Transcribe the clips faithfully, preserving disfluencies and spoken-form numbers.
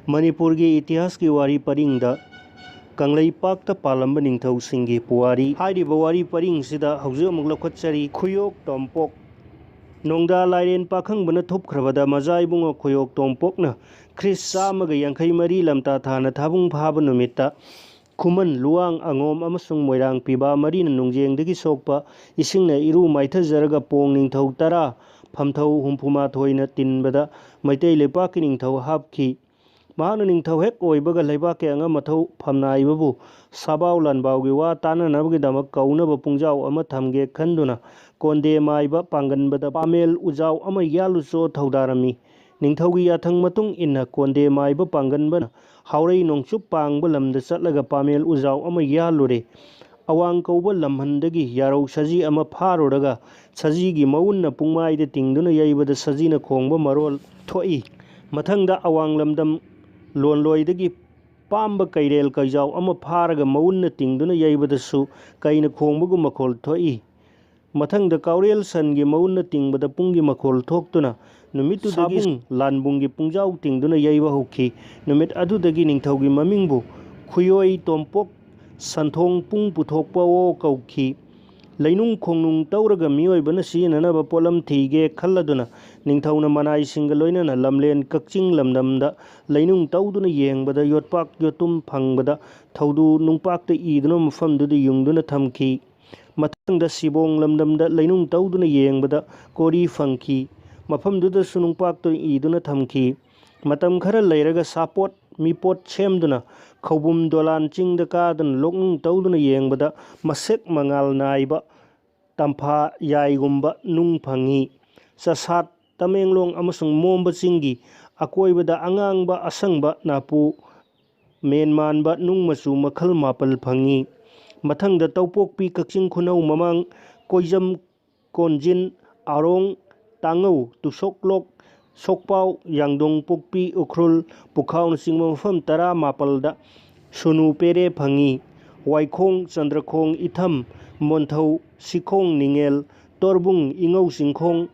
ꯃꯅꯤꯄꯨꯔꯒꯤ ꯏꯇꯤꯍꯥꯁꯀꯤ ꯋꯥꯔꯤ ꯄꯔꯤꯡꯗ ꯀꯪꯂꯩꯄꯥꯛꯇ ꯄꯥꯜꯂꯝꯕ ꯅꯤꯡꯊꯧꯁꯤꯡꯒꯤ ꯄꯨꯋꯥꯔꯤ ꯍꯥꯏꯔꯤꯕ ꯋꯥꯔꯤ ꯄꯔꯤꯡꯁꯤꯗ ꯍꯧꯖꯤꯛ ꯑꯃꯨꯛ ꯂꯧꯈꯠꯆꯔꯤ꯫ ꯈꯨꯌꯣꯛ ꯇꯣꯝꯄꯣꯛ꯫ ꯅꯣꯡꯗꯥ ꯂꯥꯏꯔꯦꯟ ꯄꯥꯈꯪꯕꯅ ꯊꯨꯞꯈ꯭ꯔꯕꯗ ꯃꯖꯥ ꯏꯕꯨꯡꯉꯣ ꯈꯨꯌꯣꯛ ꯇꯣꯝꯄꯣꯛꯅ ꯈ꯭ꯔꯤꯁ ꯆꯥꯝꯃꯒ ꯌꯥꯡꯈꯩ ꯃꯔꯤ ꯂꯝꯇꯥ ꯊꯥꯅ ꯊꯥꯕꯨꯡ ꯐꯥꯕ ꯅꯨꯃꯤꯠꯇ ꯈꯨꯃꯟ, ꯂꯨꯋꯥꯡ, ꯑꯉꯣꯝ ꯑꯃꯁꯨꯡ ꯃꯣꯏꯔꯥꯡ ꯄꯤꯕꯥ ꯃꯔꯤꯅ ꯅꯨꯡꯖꯦꯡꯗꯒꯤ ꯁꯣꯛꯄ ꯏꯁꯤꯡꯅ ꯏꯔꯨ ꯃꯥꯏꯊꯖꯔꯒ ꯄꯣꯡ ꯅꯤꯡꯊꯧ ꯇꯔꯥ, ꯐꯝꯊꯧ ꯍꯨꯝꯐꯨꯃꯥꯊꯣꯏꯅ ꯇꯤꯟꯕꯗ ꯃꯩꯇꯩ ꯂꯩꯄꯥꯛꯀꯤ ꯅꯤꯡꯊꯧ ꯍꯥꯞꯈꯤ꯫ ꯃꯍꯥꯛꯅ ꯅꯤꯡꯊꯧ ꯍꯦꯛ ꯑꯣꯏꯕꯒ ꯂꯩꯕꯥꯛꯀꯤ ꯑꯉꯝ ꯑꯊꯧ ꯐꯝꯅꯥꯏꯕꯕꯨ ꯁꯥꯕꯥꯎ ꯂꯥꯟꯕꯥꯎꯒꯤ ꯋꯥ ꯇꯥꯅꯅꯕꯒꯤꯗꯃꯛ ꯀꯧꯅꯕ ꯄꯨꯡꯖꯥꯎ ꯑꯃ ꯊꯝꯒꯦ ꯈꯟꯗꯨꯅ ꯀꯣꯟꯗꯦ ꯃꯥꯏꯕ ꯄꯥꯡꯒꯟꯕꯗ ꯄꯥꯃꯦꯜ ꯎꯖꯥꯎ ꯑꯃ ꯌꯥꯜꯂꯨꯆꯣ ꯊꯧꯗꯥꯔꯝꯃꯤ꯫ ꯅꯤꯡꯊꯧꯒꯤ ꯌꯥꯊꯪ ꯃꯇꯨꯡ ꯏꯟꯅ ꯀꯣꯟꯗꯦ ꯃꯥꯏꯕ ꯄꯥꯡꯒꯟꯕꯅ ꯍꯥꯎꯔꯩ ꯅꯣꯡꯆꯨꯞ ꯄꯥꯡꯕ ꯂꯝꯗ ꯆꯠꯂꯒ ꯄꯥꯃꯦꯜ ꯎꯖꯥꯎ ꯑꯃ ꯌꯥꯜꯂꯨꯔꯦ꯫ ꯑꯋꯥꯡ ꯀꯧꯕ ꯂꯝꯍꯟꯗꯒꯤ ꯌꯥꯔꯧ ꯁꯖꯤ ꯑꯃ ꯐꯥꯔꯨꯔꯒ ꯁꯖꯤꯒꯤ ꯃꯎꯟꯅ ꯄꯨꯡꯃꯥꯏꯗ ꯇꯤꯡꯗꯨꯅ ꯌꯩꯕꯗ ꯁꯖꯤꯅ ꯈꯣꯡꯕ ꯃꯔꯣꯜ ꯊꯣꯛꯏ꯫ ꯃꯊꯪꯗ ꯑꯋꯥꯡ ꯂꯝꯗꯝ ꯂꯣꯟꯂꯣꯏꯗꯒꯤ ꯄꯥꯝꯕ ꯀꯩꯔꯦꯜ ꯀꯩꯖꯥꯎ ꯑꯃ ꯐꯥꯔꯒ ꯃꯎꯟꯅ ꯇꯤꯡꯗꯨꯅ ꯌꯩꯕꯗꯁꯨ ꯀꯩꯅ ꯈꯣꯡꯕꯒꯨꯝ ꯃꯈꯣꯜ ꯊꯣꯛꯏ꯫ ꯃꯊꯪꯗ ꯀꯥꯎꯔꯦꯜ ꯁꯟꯒꯤ ꯃꯎꯟꯅ ꯇꯤꯡꯕꯗ ꯄꯨꯡꯒꯤ ꯃꯈꯣꯜ ꯊꯣꯛꯇꯨꯅ ꯅꯨꯃꯤꯠꯇꯨꯗꯒꯤ ꯁꯥꯕꯨꯡ ꯂꯥꯟꯕꯨꯡꯒꯤ ꯄꯨꯡꯖꯥꯎ ꯇꯤꯡꯗꯨꯅ ꯌꯩꯕ ꯍꯧꯈꯤ꯫ ꯅꯨꯃꯤꯠ ꯑꯗꯨꯗꯒꯤ ꯅꯤꯡꯊꯧꯒꯤ ꯃꯃꯤꯡꯕꯨ ꯈꯨꯌꯣꯏ ꯇꯣꯝꯄꯣꯛ ꯁꯟꯊꯣꯡ ꯄꯨꯡ ꯄꯨꯊꯣꯛꯄꯑꯣ ꯀꯧꯈꯤ꯫ ꯂꯩꯅꯨꯡ ꯈꯣꯡꯅꯨꯡ ꯇꯧꯔꯒ ꯃꯤꯑꯣꯏꯕꯅ ꯁꯤꯖꯤꯟꯅꯅꯕ ꯄꯣꯠꯂꯝ ꯊꯤꯒꯦ ꯈꯜꯂꯗꯨꯅ ꯅꯤꯡꯊꯧꯅ ꯃꯅꯥꯏꯁꯤꯡꯒ ꯂꯣꯏꯅꯅ ꯂꯝꯂꯦꯟ ꯀꯛꯆꯤꯡ ꯂꯝꯗꯝꯗ ꯂꯩꯅꯨꯡ ꯇꯧꯗꯨꯅ ꯌꯦꯡꯕꯗ ꯌꯣꯠꯄꯥꯛ ꯌꯣꯠꯇꯨꯝ ꯐꯪꯕꯗ ꯊꯧꯗꯨ ꯅꯨꯡꯄꯥꯛꯇ ꯏꯗꯨꯅ ꯃꯐꯝꯗꯨꯗ ꯌꯨꯡꯗꯨꯅ ꯊꯝꯈꯤ꯫ ꯃꯊꯪꯗ ꯁꯤꯕꯣꯡ ꯂꯝꯗꯝꯗ ꯂꯩꯅꯨꯡ ꯇꯧꯗꯨꯅ ꯌꯦꯡꯕꯗ ꯀꯣꯔꯤ ꯐꯪꯈꯤ꯫ ꯃꯐꯝꯗꯨꯗꯁꯨ ꯅꯨꯡꯄꯥꯛꯇ ꯏꯗꯨꯅ ꯊꯝꯈꯤ꯫ ꯃꯇꯝ ꯈꯔ ꯂꯩꯔꯒ ꯁꯥꯄꯣꯠ ꯃꯤꯄꯣꯠ ꯁꯦꯝꯗꯨꯅ ꯈꯧꯕꯨꯝ ꯗꯣꯂꯥꯟ ꯆꯤꯡꯗ ꯀꯥꯗꯨꯅ ꯂꯣꯛꯅꯨꯡ ꯇꯧꯗꯨꯅ ꯌꯦꯡꯕꯗ ꯃꯁꯦꯛ ꯃꯉꯥꯜ ꯅꯥꯏꯕ ꯇꯝꯐꯥ ꯌꯥꯏꯒꯨꯝꯕ ꯅꯨꯡ ꯐꯪꯉꯤ꯫ ꯆꯁꯥꯠ, ꯇꯃꯦꯡꯂꯣꯡ ꯑꯃꯁꯨꯡ ꯃꯣꯝꯕ ꯆꯤꯡꯒꯤ ꯑꯀꯣꯏꯕꯗ ꯑꯉꯥꯡꯕ ꯑꯁꯪꯕ ꯅꯥꯄꯨ ꯃꯦꯟꯃꯥꯟꯕ ꯅꯨꯡ ꯃꯆꯨ ꯃꯈꯜ ꯃꯥꯄꯜ ꯐꯪꯉꯤ꯫ ꯃꯊꯪꯗ ꯇꯧꯄꯣꯛꯄꯤ, ꯀꯛꯆꯤꯡ ꯈꯨꯅꯧ, ꯃꯃꯥꯡ ꯀꯣꯏꯖꯝ, ꯀꯣꯟꯖꯤꯟ, ꯑꯥꯔꯣꯡ, ꯇꯥꯡꯉꯧ, ꯇꯨꯁꯣꯛꯂꯣꯛ, ꯁꯣꯛꯄꯥꯎ, ꯌꯥꯡꯗꯣꯡ ꯄꯣꯛꯄꯤ, ꯎꯈ꯭ꯔꯨꯜ, ꯄꯨꯈꯥꯎꯅꯆꯤꯡꯕ ꯃꯐꯝ ꯇꯔꯥ ꯃꯥꯄꯜꯗ ꯁꯨꯅꯨ ꯄꯦꯔꯦ ꯐꯪꯉꯤ꯫ ꯋꯥꯏꯈꯣꯡ, ꯆꯟꯗ꯭ꯔꯈꯣꯡ, ꯏꯊꯝ, ꯃꯣꯟꯊꯧ, ꯁꯤꯈꯣꯡ, ꯅꯤꯡꯉꯦꯜ, ꯇꯣꯔꯕꯨꯡ, ꯏꯉꯧ ꯆꯤꯡꯈꯣꯡ,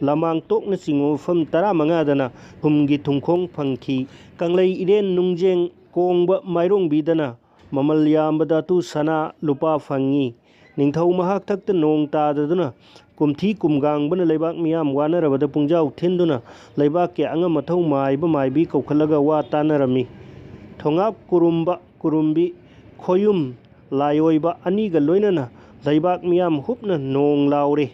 ꯂꯃꯥꯡꯇꯣꯛꯅꯆꯤꯡꯕ ꯃꯐꯝ ꯇꯔꯥꯃꯉꯥꯗꯅ ꯊꯨꯝꯒꯤ ꯊꯨꯝꯈꯣꯡ ꯐꯪꯈꯤ꯫ ꯀꯪꯂꯩ ꯏꯔꯦꯟ ꯅꯨꯡꯖꯦꯡ ꯀꯣꯡꯕ ꯃꯥꯏꯔꯣꯡꯕꯤꯗꯅ ꯃꯃꯜ ꯌꯥꯝꯕ ꯙꯥꯇꯨ ꯁꯅꯥ ꯂꯨꯄꯥ ꯐꯪꯉꯤ꯫ ꯅꯤꯡꯊꯧ ꯃꯍꯥꯛꯊꯛꯇ ꯅꯣꯡ ꯇꯥꯗꯗꯨꯅ ꯀꯨꯝꯊꯤ ꯀꯨꯝꯒꯥꯡꯕꯅ ꯂꯩꯕꯥꯛ ꯃꯤꯌꯥꯝ ꯋꯥꯅꯔꯕꯗ ꯄꯨꯡꯖꯥꯎ ꯊꯤꯟꯗꯨꯅ ꯂꯩꯕꯥꯛꯀꯤ ꯑꯉꯝ ꯑꯊꯧ ꯃꯥꯏꯕ ꯃꯥꯏꯕꯤ ꯀꯧꯈꯠꯂꯒ ꯋꯥ ꯇꯥꯅꯔꯝꯃꯤ꯫ ꯊꯣꯉꯥꯞ ꯀꯨꯔꯨꯝꯕ ꯀꯨꯔꯨꯝꯕꯤ ꯈꯣꯌꯨꯝ ꯂꯥꯏꯑꯣꯏꯕ ꯑꯅꯤꯒ ꯂꯣꯏꯅꯅ ꯂꯩꯕꯥꯛ ꯃꯤꯌꯥꯝ ꯍꯨꯞꯅ ꯅꯣꯡ ꯂꯥꯎꯔꯦ꯫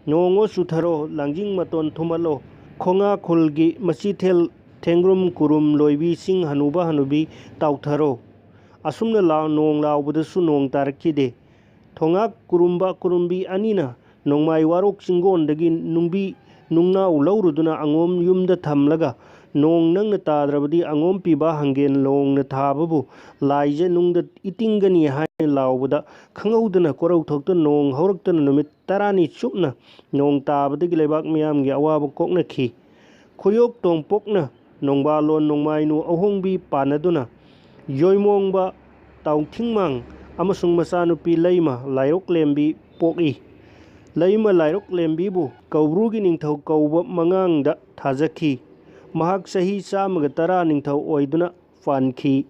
"ꯅꯣꯡꯉꯣ ꯆꯨꯊꯔꯣ, ꯂꯥꯡꯖꯤꯡ ꯃꯇꯣꯟ ꯊꯨꯝꯍꯠꯂꯣ, ꯈꯣꯉꯥ ꯈꯨꯜꯒꯤ ꯃꯆꯤꯊꯦꯜ ꯊꯦꯡꯒ꯭ꯔꯨꯝ ꯀꯨꯔꯨꯝ ꯂꯣꯏꯕꯤ ꯆꯤꯡ ꯍꯅꯨꯕ ꯍꯅꯨꯕꯤ ꯇꯥꯎꯊꯔꯣ"꯫ ꯑꯁꯨꯝꯅ ꯂꯥꯎ-, ꯅꯣꯡ ꯂꯥꯎꯕꯗꯁꯨ ꯅꯣꯡ ꯇꯥꯔꯛꯈꯤꯗꯦ꯫ ꯊꯣꯉꯥꯛ ꯀꯨꯔꯨꯝꯕ ꯀꯨꯔꯨꯝꯕꯤ ꯑꯅꯤꯅ ꯅꯣꯡꯃꯥꯏ ꯋꯥꯔꯣꯛ ꯆꯤꯡꯒꯣꯟꯗꯒꯤ ꯅꯨꯡꯕꯤ ꯅꯨꯡꯅꯥꯎ ꯂꯧꯔꯨꯗꯨꯅ ꯑꯉꯣꯝ ꯌꯨꯝꯗ ꯊꯝꯂꯒ, "ꯅꯣꯡ ꯅꯪꯅ ꯇꯥꯗ꯭ꯔꯕꯗꯤ ꯑꯉꯣꯝ ꯄꯤꯕ ꯍꯪꯒꯦꯟ ꯂꯣꯡꯅ ꯊꯥꯕꯕꯨ ꯂꯥꯏꯖ ꯅꯨꯡꯗ ꯏꯇꯤꯡꯒꯅꯤ" ꯍꯥꯏꯅ ꯂꯥꯎꯕꯗ, ꯈꯪꯍꯧꯗꯅ ꯀꯣꯔꯧꯊꯣꯛꯇ ꯅꯣꯡ ꯍꯧꯔꯛꯇꯅ ꯅꯨꯃꯤꯠ ꯇꯔꯥꯅꯤ ꯆꯨꯞꯅ ꯅꯣꯡ ꯇꯥꯕꯗꯒꯤ ꯂꯩꯕꯥꯛ ꯃꯤꯌꯥꯝꯒꯤ ꯑꯋꯥꯕ ꯀꯣꯛꯅꯈꯤ꯫ ꯈꯨꯌꯣꯛ ꯇꯣꯡꯄꯣꯛꯅ ꯅꯣꯡꯕꯥꯜꯂꯣꯟ ꯅꯣꯡꯃꯥꯏꯅꯨ ꯑꯍꯣꯡꯕꯤ ꯄꯥꯟꯅꯗꯨꯅ ꯌꯣꯏꯃꯣꯡꯕ ꯇꯥꯎꯊꯤꯡꯃꯥꯡ ꯑꯃꯁꯨꯡ ꯃꯆꯥꯅꯨꯄꯤ ꯂꯩꯃ ꯂꯥꯏꯔꯣꯛꯂꯦꯝꯕꯤ ꯄꯣꯛꯏ꯫ ꯂꯩꯃ ꯂꯥꯏꯔꯣꯛꯂꯦꯝꯕꯤꯕꯨ ꯀꯧꯕ꯭ꯔꯨꯒꯤ ꯅꯤꯡꯊꯧ ꯀꯧꯕ ꯃꯉꯥꯡꯗ ꯊꯥꯖꯈꯤ꯫ ꯃꯍꯥꯛ ꯆꯍꯤ ꯆꯥꯝꯃꯒ ꯇꯔꯥ ꯅꯤꯡꯊꯧ ꯑꯣꯏꯗꯨꯅ ꯄꯥꯟꯈꯤ꯫